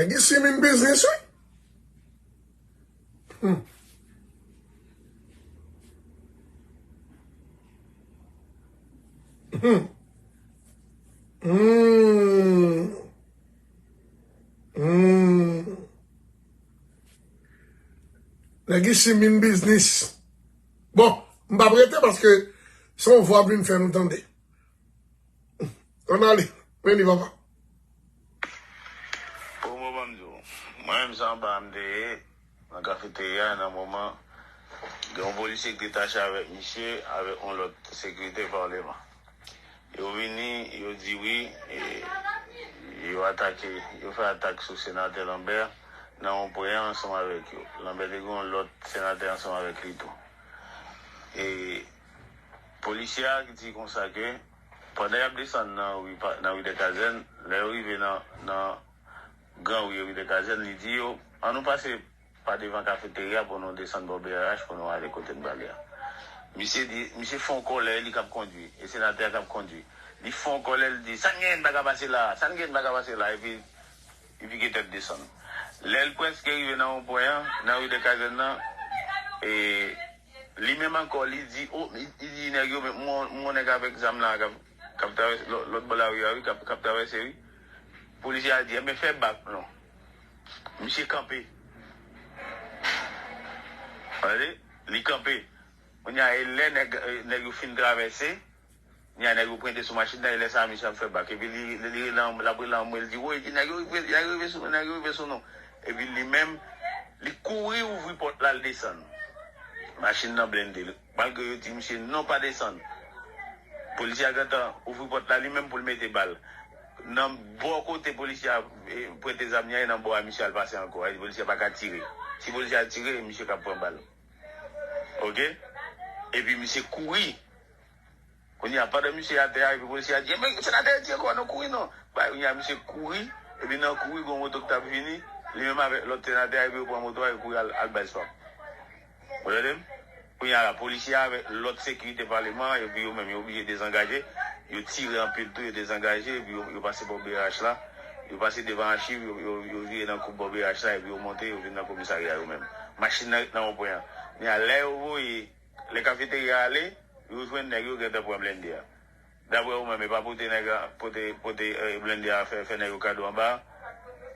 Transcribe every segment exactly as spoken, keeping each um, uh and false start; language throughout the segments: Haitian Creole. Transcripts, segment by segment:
Nèg isi mean business, wi. Hmm. Hmm. Hmm. Hmm. Nèg isi mean business. Bon, m p ap rete paske se yon vwa m vin fè nou tande. Ann ale. Men li, papa. Bon, bon, ban m di w. Mwen menm, se anba a m te ye, nan kafeterya, nan moman, gen yon polisye ki te tache avèk misye, avèk yon lòt sekirite paleman. Yo vini, yo di wi, e, yo atake, yo fè atak sou senatè Lambert nan yon pwen ansanm avèk yo. Lambert te gen yon lòt senatè ansanm avèk li tou. E polisye a ki di konsa ke pandan y ap desann nan ri pa, nan ri dè Kazèn, lè yo rive nan, nan gran ri, ri dè Kazèn, li di yo, "An nou pase pa devan kafeterya pou nou desann bò B R H pou nou ale kote n prale a." Misye di, misye fè yon kòlè, li k ap kondui, e senatè a k ap kondui. Li fè yon kòlè, li di, "Sa n genyen n pa ka pase la, sa n genyen n pa ka pase la," epi li pike tèt desann. Lè l prèske rive nan wonpwen an, nan ri dè Kazèn nan, e, li menm ankò, li di, o, li, li di nèg yo, "Men, m wè, m wè yon nèg avèk zam la k ap, k ap travèse, lò-, lòt bò lari a, wi, k ap, k ap travèse, wi." Polisye a di, "Enben, fè bak, non." Misye kanpe. Tande? Li kanpe. Kounye a, e lè nèg, e, nèg yo fin travèse, kounye a, nèg yo pwente sou machin nan, e lè sa a, misye ap fè bak. Epi li, li, li rele an, l ap rele anmwe, li di, "Woy, di nèg yo, nèg yo rive sou nou, nèg yo rive sou nou." Epi li menm, li kouri ouvri pòt la, l desann. Machin nan blende. Malgre yo di misye, "Non, pa desann." Polisye a gentan ouvri pòt la li menm pou l mete bal. Nan bò kote polisye a, e, pwente zam li a, e nan bò a misye al pase ankò. Polisye a pa ka tire. Si polisye a tire, misye ka pran bal. Oke? Epi misye kouri. Kounye a, pandan misye atè a, epi polisye a di, "Men senatè a di ankò, nou kouri non." Bay, kounye a, misye kouri, epi nan kouri, gon moto ki t ap vini, li menm avèk lòt senatè a, epi yo pran moto a, yo kouri al, al bay swap. Ou tande m? Kounye a la, polisye a avèk lòt sekirite paleman an, epi yo menm, yo oblije dezangaje, yo tire anpil tou, yo dezangaje, epi yo, yo pase bò B R H la, yo pase devan achiv, yo, yo, yo vire nan koub bò B R H la, epi yo monte, yo vin nan komisarya yo menm. Machin nan ret nan wonpwen an. Men a lè yo voye, lè kafeterya ale, yo jwenn nèg yo gentan pran blende a. Daprè ou menm, e pa pote nèg la, pote, pote, eh, blende a fè, fè nèg yo kado anba.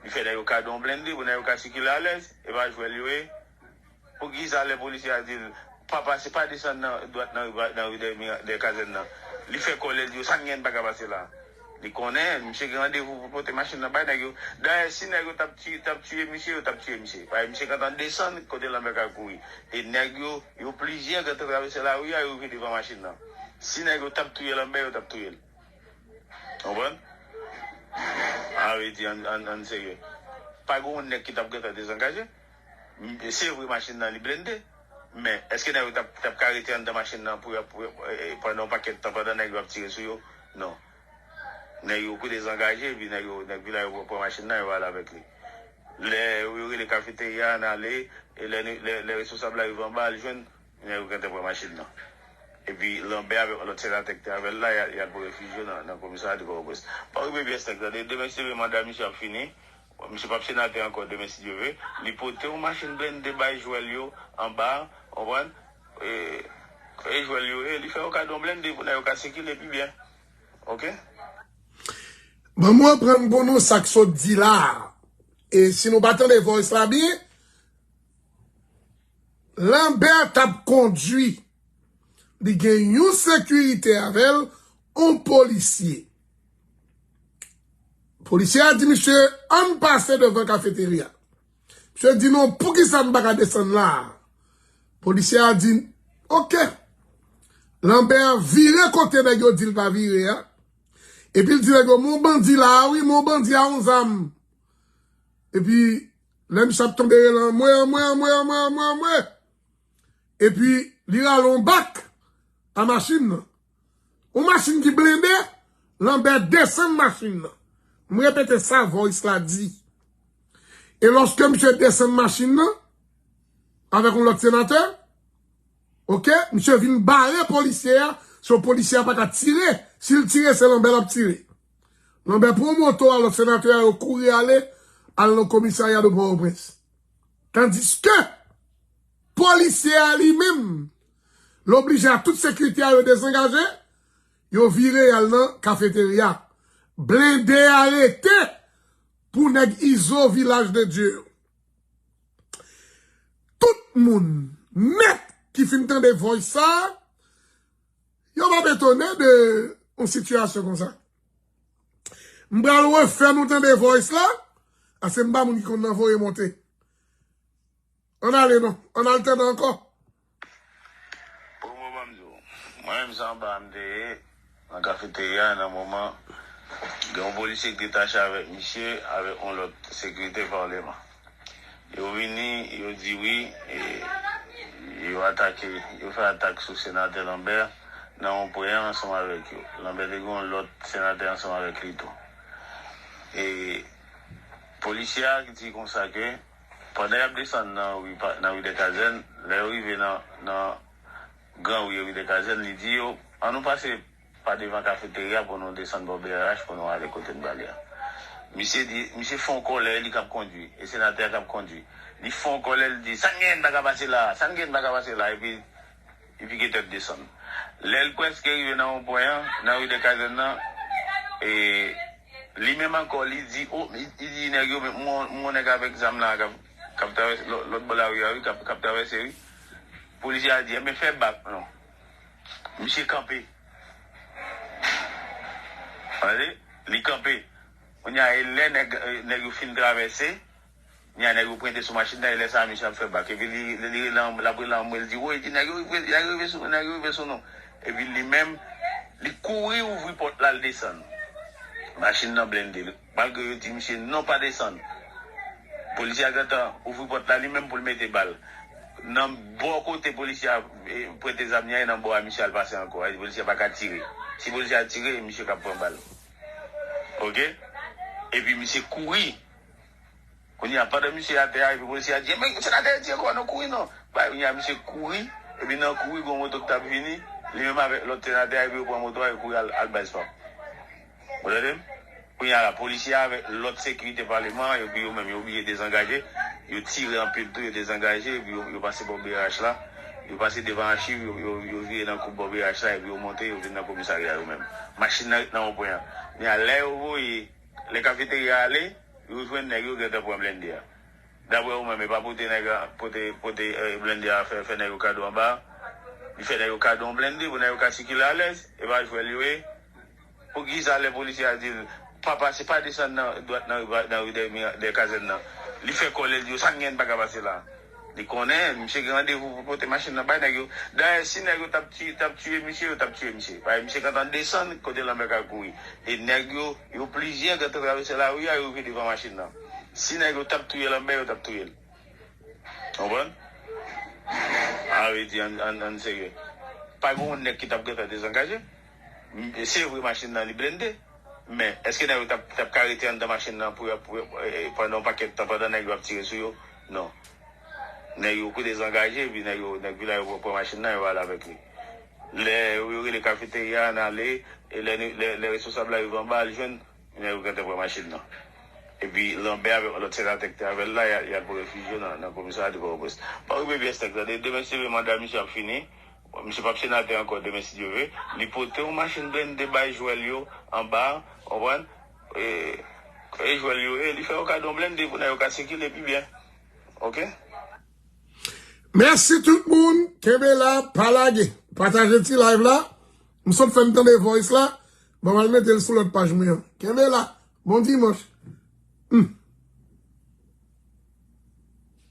Li fè nèg yo kado yon blende pou nèg yo ka sikile alèz. E pa jwèl yo ye. Poukisa lè polisye a di l, "Pa pase, pa desann nan dwat nan ri, nan ri dè, dè kazèn nan." Li fè kòlè, l di yo, "Sa n gen, n pa ka pase la." Li konnen, misye gen randevou pou pote machin nan bay nèg yo. Dayè, si nèg yo t ap tiye, t ap tiye misye, yo t ap tiye misye. Paske misye gentan desann kote Lanbè ka kouri. E nèg yo, yo plizyè gentan travèse lari a, yo rive devan machin nan. Si nèg yo t ap touye Lanbè, yo t ap touye l. Konprann? A vle di, ann, ann, ann serye. Pa gen yon nèg ki t ap gentan dezangaje. M-, se vre, machin nan, li blende. Men, èske nèg yo t ap, t ap ka rete anndan machin nan pou, pou, eh, pandan yon pakèt tan, pandan nèg yo ap tire sou yo? Non. Nèg yo kou dezangaje, epi nèg yo, nèg vila yo pran machin nan, yo ale avèk li. Lè yo, yo rele kafeterya, n ale, e lè, lè, lè responsab la rive anba, al jwenn, nèg yo gentan pran machin nan. Epi Lanbè avèk lòt senatè ki te avè l la, y a, y al pran refij yo nan, nan komisarya de Pòtoprens. Pa okipe pyès nèg, tande, demen si Dye vle manda misye ap fini. Misye p ap senatè ankò demen si Dye vle. Li pote yon machin blende bay jwèl yo anba, konprann? E, e jwèl yo, e li fè yo kado yon blende pou nèg yo ka sikile pi byen. Oke? Ban m reprann pou nou sa k sot di la a. E si nou pa tande voice la byen, Lanbè t ap kondui. Li gen yon sekirite avè l, yon polisye. Polisye a di misye, "Ann pase devan kafeterya." Misye di, "Non, poukisa m pa ka desann la a?" Polisye a di, "Oke." Lanbè vire kote nèg yo di l pa vire a. Epi l di nèg yo, "Men yon bandi la a, wi, men yon bandi a yon zam." Epi, lè misye ap tonbe rele, "Anmwe, anmwe, anmwe." Epi, li rale yon bak a machin nan. Yon machin ki blende, Lanbè desann machin nan. M repete sa, voice la di. E lòske misye desann machin nan, avèk yon lòt senatè, oke, misye vin bare polisye a, so polisye a pa ka tire. Si l tire, se Lanbè l ap tire. Lanbè pran moto a, lòt senatè a, yo kouri ale, al nan komisarya de Pòtoprens. Tandiske polisye a li menm, l oblije a tout sekirite a yo dezangaje, yo vire y al nan kafeterya. Blende a rete pou nèg Izo Vilaj de Dye yo. Tout moun nèt ki fin tande voice sa, yo p ap etone de yon sitiyasyon konsa. M pral refè nou tande voice la, paske m pa moun ki konn nan voye monte. Ann ale non, ann al tande ankò. Bon, bon, ban m di w. Mwen menm, se anba a m te ye, nan kafeterya, nan moman, gen yon polisye ki te tache avèk misye, avèk yon lòt sekirite paleman. Yo vini, yo di wi, e, yo atake, yo fè atak sou senatè Lambert nan yon pwen ansanm avèk yo. Lambert te gen yon lòt senatè ansanm avèk li tou. E polisye a ki di konsa ke pandan y ap desann nan ri, nan ri dè Kazèn, lè yo rive nan, nan gran ri, ri dè Kazèn, li di yo, ann nou pase pa devan kafeterya pou nou desann bò B R H pou nou ale kote n prale a. Misye di, misye fè yon kòlè, li k ap kondwi, e senatè a k ap kondwi. Li fè yon kòlè, li di, sa n genyen n pa ka pase la, sa n genyen n pa ka pase la, epi, epi li pike tèt desann. Lè l prèske rive nan wonpwen an, nan ri dè Kazèn nan, e, li menm ankò, li di, o, li, li di nèg yo, men, m wè yon nèg avèk zam la k ap, k ap travèse, lòt, lòt bò lari a, wi, k ap, k ap travèse, wi. Polisye a di, enben, fè bak, non. Misye kanpe. Tande? Li kanpe. Kounye a, e lè nèg, nèg yo fin travèse, kounye a, nèg yo pwente sou machin nan, e lè sa a, misye ap fè bak. Epi li, li, li rele an, l ap rele anmwe, l di, woy, di, nèg yo rive, nèg yo rive sou nou, nèg yo rive sou nou. Epi li menm, li kouri ouvri pòt la, l desann. Machin nan blende. Malgre yo di misye non pa desann. Polisye a gentan ouvri pòt la li menm pou l mete bal. Nan bò kote polisye a, e, pwente zam li an, e nan bò a misye al pase ankò. Polisye a pa ka tire. Si polisye a tire, e misye k ap pran bal. Oke? Epi misye kouri. Kounye a, pandan misye atè a, epi polisye a di, men senatè a di ankò, non, kouri non. Bay, kounye a, misye kouri, epi nan kouri, gon moto ki t ap vini, li menm avèk lòt senatè a, epi yo pran moto a, yo kouri al, al bay spa. Ou tande m? Kounye a la, polisye a avèk lòt sekirite paleman an, epi yo menm, yo oblije dezangaje, yo tire anpil tou, yo dezangaje, epi yo, yo pase bò B R H la, yo pase devan achiv, yo, yo, yo vire nan koub bò B R H la, epi yo monte, yo vin nan komisarya yo menm. Machin nan ret nan wonpwen an. Men a lè yo voye, lè kafeterya ale, yo jwenn nèg yo gentan pran blende a. Daprè ou menm, e pa pote nèg a, pote, pote, eh, blende a fè, fè nèg yo kado anba a? Li fè nèg yo kado yon blende pou nèg yo ka sikile alèz, e pa jwèl yo ye. Poukisa lè polisye a di l, pa pase, pa desann nan dwat nan ri, nan ri dè Mira-, dè kazèn nan? Li fè kòlè, l di yo, sa n gen, n pa ka pase la. Li konnen, misye gen randevou pou pote machin nan bay nèg yo. Dayè, si nèg yo t ap ti-, t ap tiye misye, yo t ap tiye misye. Paske misye gentan desann kote Lanbè ka kouri. E nèg yo, yo plizyè gentan travèse lari a, yo rive devan machin nan. Si nèg yo t ap touye Lanbè, yo t ap touye l. Konprann? A vle di, ann, ann, ann serye. Pa gen yon nèg ki t ap gentan dezangaje. M-, se vre machin nan li blende. Men, èske nèg yo t ap, t ap ka rete anndan machin nan pou, pou, eh, pandan yon pakèt tan, pandan nèg yo ap tire sou yo? Non. Nèg yo kou dezangaje, epi nèg yo, nèg vila yo pran, pran machin nan, yo ale avèk li. Lè yo, yo rele kafeterya a, n ale, e lè, lè, lè responsab la rive anba, al jwenn, nèg yo gentan pran machin nan. Epi Lanbè avèk lòt senatè ki te avè l la, y a, y al pran refij yo nan, nan komisarya de Pòtoprens. Pa okipe pyès nèg, tande, demen si Dye vle manda misye ap fini. Misye p ap senatè ankò demen si Dye vle. Li pote yon machin blende bay jwèl yo anba, konprann? E, e jwèl yo, e li fè yo kado yon blende pou nèg yo ka sikile pi byen. Oke? Mèsi tout moun. Kenbe la, pa lage. Pataje ti live la. M sot fè m tande voice la. Bon, m al mete l sou lòt paj mwen an. Kenbe la. Bon dimanch. Hmm.